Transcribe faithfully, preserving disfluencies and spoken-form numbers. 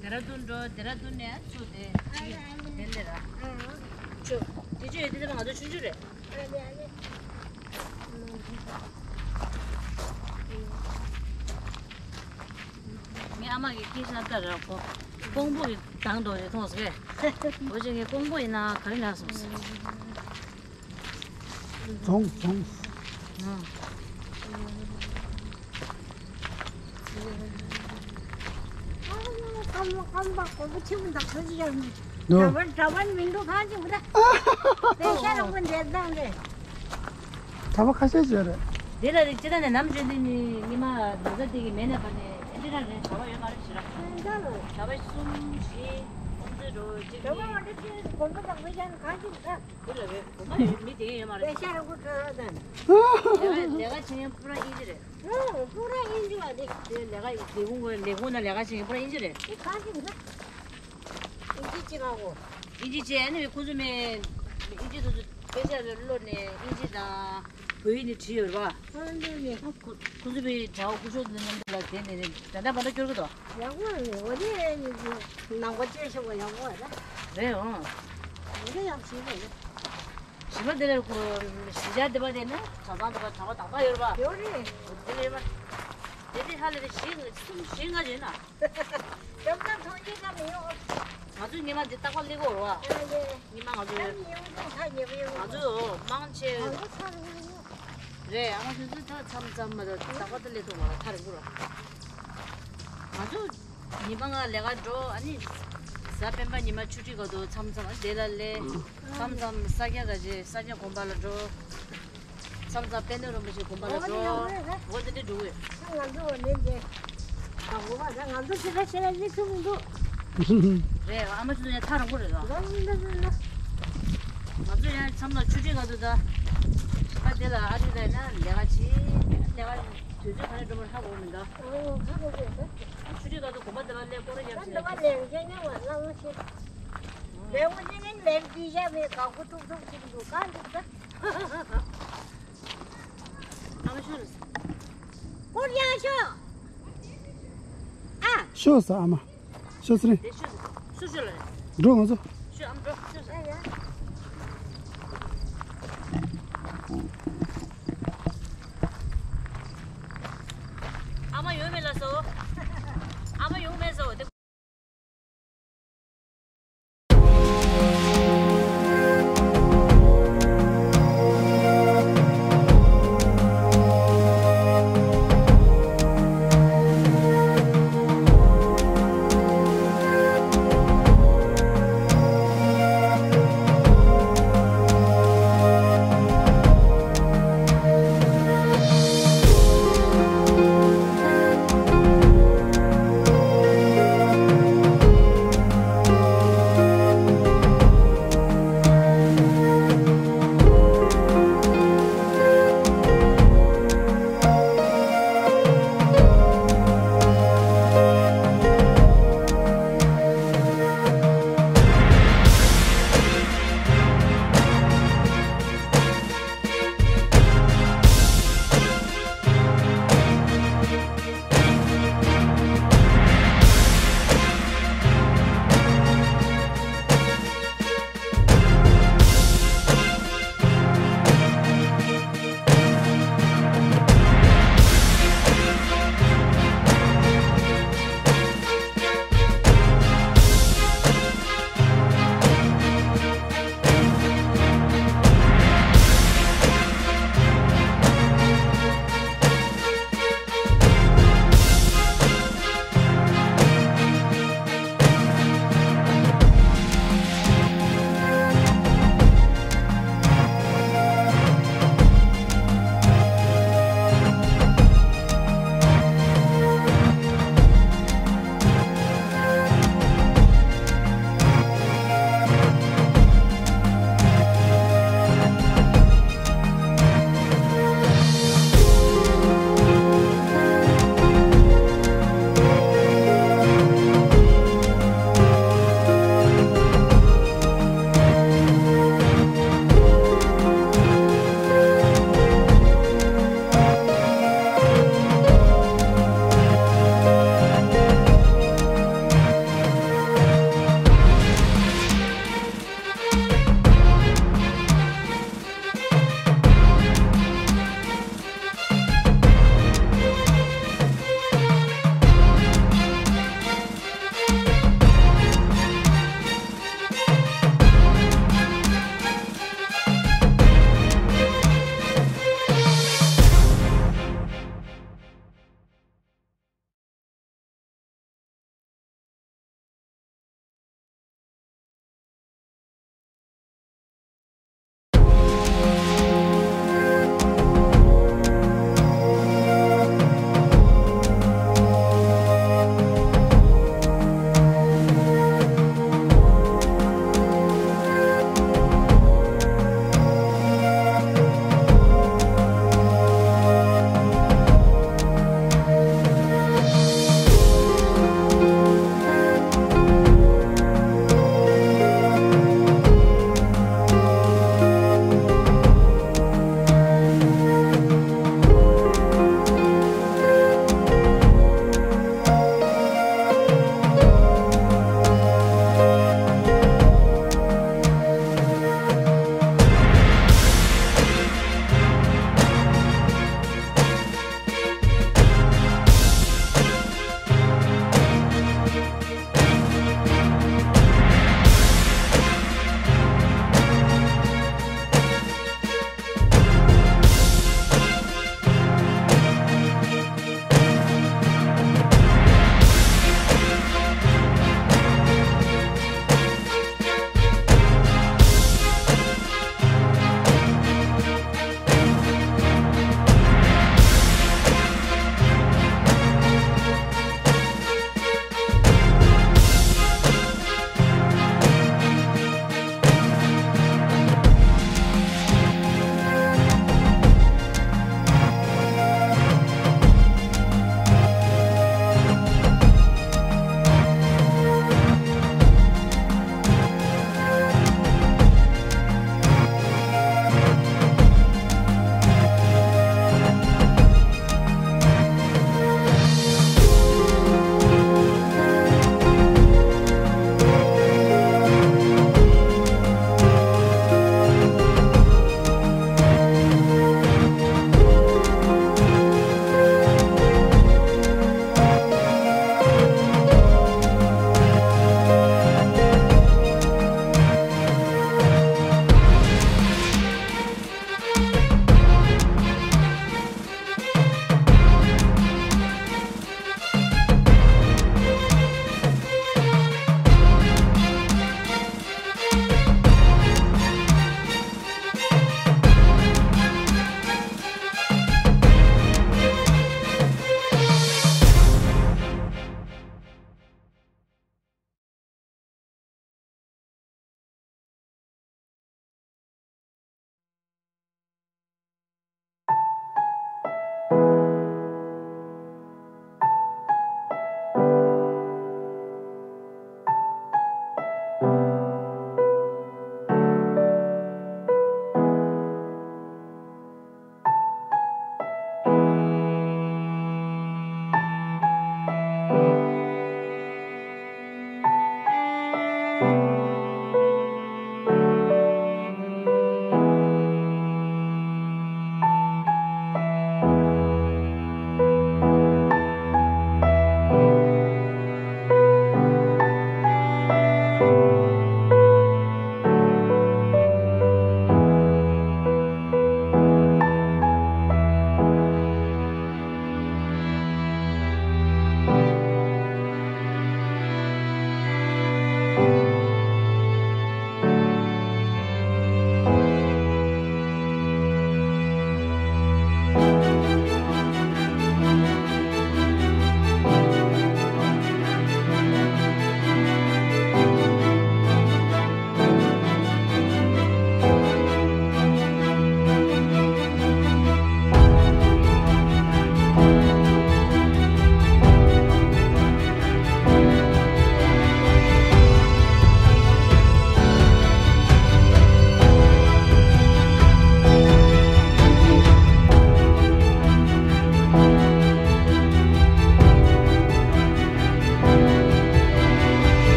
ཌེ་ར་ལྡུན་འགྲོ། ཌེ་ར་ལྡུན་ནས་ཚུར་དེ་དེ་ལས་ར། ཆུ་དེ་ཆུ་ཡོད་དེ་ང་ཚོ་ཆུང་ཆུང་རེད། ངའི་ཨ་མ་གི་སྐད་ཆ་ལྟར་ར་ཁོ་ཀོང་པོ་གི་དང་དོ་རེ་མཐོང་སོང་གས། འོ་ཅེ་ངས་ཀོང་པོ་ཡིན་ན་ག་རེ་ན་སོང་ཟེར། རྫོང་རྫོང་། ཨ། ཁམས་ཁམས་པ་གོ་བོ་ཆེན་པོ་འདག་ཁོ་ཅི་ཡང་མི། ནོ། གྲྭ་པ་གྲྭ་པ་མི་འདུག་གང་ཅི་མི་འདུག་དེ་ཤ་རང་པོ་འདེད་སྟངས་རེད། གྲྭ་པ་ཁ་ཤས་ཅིག་རེད། དེ་ལ་རིག་ཅི་ད་ནས་ནམ་བྱོན་དུས་ནི་ཉི་མ་ན་ཚ་དེ་གི་མེད་ན་པ་ནས། ཁྱེད་རང་རེད། གྲྭ་པ་ཡོད་མ་རེད་ཟེར། ཁྱེད་རང་ལ། གྲྭ་པ་གསུམ་བཞི་ཁོང་ཚོའི་འགྲོ་གཅིག་གྲྭ་པ་གཉིས། འདི་ཁྱེད་དགོན་པ་དང་མི་གཞན་གང་ཞིག་ད། དེ་ལ་རེད། དགོན་པ་ཡོད་མི་དེ་ཡོད་མ་རེད། པེ་ཤ་ར་གུ་གྲྭ་པ་དང་། ལས་ཀ་ལས་ཀ་བྱེད་མཁན་པུ་ར་དབྱིན་ཇི་རེད། ཨ་པུ་ར་དབྱིན་ཇི་བ་དེ། དེ་ལས་ཀ་ལས་ཁུངས་ལས་ཁུངས་ན་ལས་ཀ་བྱེད་མཁན་པུ་ར་དབྱིན་ཇི་རེད། དེ་གང་ཞིག་ད། དབྱིན་ཇི་གཅིག་ཨ་གོ། དབྱིན་ཇི་བྱས་ནས་ཁོ་ཚོ་མེད། དབྱིན་ཇི་དེ་ཚོ་དཔེ་ཆ་ལ་བློ་ནས་དབྱིན་ཇི་དང་བོད་ཡིག་ནས་བྲིས་ཡོད་རེད་པ། ཨ་འདི་ནས། ཁོ་ཁོ་ཚོ་བའི་གྲྭ་བ་སྐུ་ཞབས་དེ་ཚོ་མཉམ་དུ་ལ་དེ་ནས་ནས་ད་ལྟ་བར་དུ་སྐྱོར་གི་འདུག་ཡག་པོ་རེད། འོ་དེ་ནང་པ་བཅས་ཤོག་པ་ཡག་པོ་རེད། རེད་ཨང་། འོ་དེ་ཡག་ཞིག་རེད། གཞི་མ་དེ་ལ་ཁོ་གཞིས་ཆགས་དེ་པ་དེ་ན་གྲྭ་ཚང་དེ་པ་གྲྭ་པ་དག་པ་ཡོད་རེད་པ། ཡོད་རེད། འོ་དེ་ལས་པ། དེ་དེ་ཧ་ལས་རེད། བཞི་གསུམ་བཞི་ལྔ་ཡོད་ན། སྐྱབས་ས་མཐོང་རྒྱུ་ཙམ་ཡོད། ང་ཚོ་ཉི་མ་འདི་རྟག་པར་སླེབས་ཀྱི་ཡོད་རེད་པ། ཨ་ལས། ཉི་མ་ང་ཚོ། ད་ཉི་མ་ཡོད་ན་ད་ཉི་མ་ཡོད། ང་ཚོ་མང་ཆེ། ང་ཚོ་ཚར་རེད། རེད། ཨ་མ་ཁྱོད་ཚོ་ད་མཚམས་མཚམས་མ་གཏོགས་རྟག་པར་ད་སླེབས་ཐུབ་མ་རེད། ཐག་རིང་པོ་རེད། ང་ཚོ་ཉི་མ་ང་ལས་ཀ་འགྲོ། ཨ་ནི་གཟའ་སྤེན་པ་ཉི་མ་ཆུ་ཁྲིད་ག་དུས་མཚམས་མཚམས་ཨ་ནི་དེ་ལ་སླེབས། མཚམས་མཚམས་ས་སྐྱ་ག་ཅེ་ས་སྐྱ་དགོན་པ་ལ་འགྲོ། མཚམས་མཚམས་དཔལ་ལྡན་རིན་པོ་ཆེ་དགོན་པ་ལ་འགྲོ། འོ་དེ་འདྲ་འགྲོ་གི་ཡོད། ང་ཚོ་འོ་ནས་འདི། དང་པོ་བ་ང་ཚོ་ཕྱི་ལ་ཕྱི་ལ་སླེབས་ཐུབ་མི་འདུག་རེད། ཨ་མ་ཁྱོད་ཚོ་ཡང་ཐག་རིང་པོ་རེད་ལ། ང་ཚོ་ཡང་མཚམས་ལ་ཆུ་ཁྲིད་ག་དུས་ད། ཞིང་ཁ་དེ་ལ་ཨ་རི་ལ་ཡིན་ན་ལས་ཀ་བྱེད། ལས་ཀ་དུས་ཚོད་ག་ནས་འགྲོ་མ་ཧ་གོ་མི་འདུག་ཨོ་ཧ་གོ་གི་ད། ཆུ་ཁྲིད་ག་དུས་དགོན་པ་དེ་ལ་སླེབས་སྐོར་ར་རྒྱབ་ད་ཟེར་ལ་ལས་ཀ་ཉེ་བ་ལ་ལ་ཤེས། ལས་ཀ་ཉེ་ནས་ལས་ཀ་དུས་ཡ་མེད་ག་གོ་ཐུག་ཐུག་ཅིག་འདུག་ག་འདུག་ད། ཨ་མ་ཤོག་རེད། སྐོར་ཡང་ཤོག་ཨ། ཤོག་ཟེར་ཨ་མ། ཤོག་ཟེར་རེད། དེ་ཤོག་ཟེར། སུ་ཤོག་ལ་རེད། འགྲོ་ང་ཚོ། ཤོག་ཨ་མ་འགྲོ་ཤོག་ཟེར། ཡ་ཡ།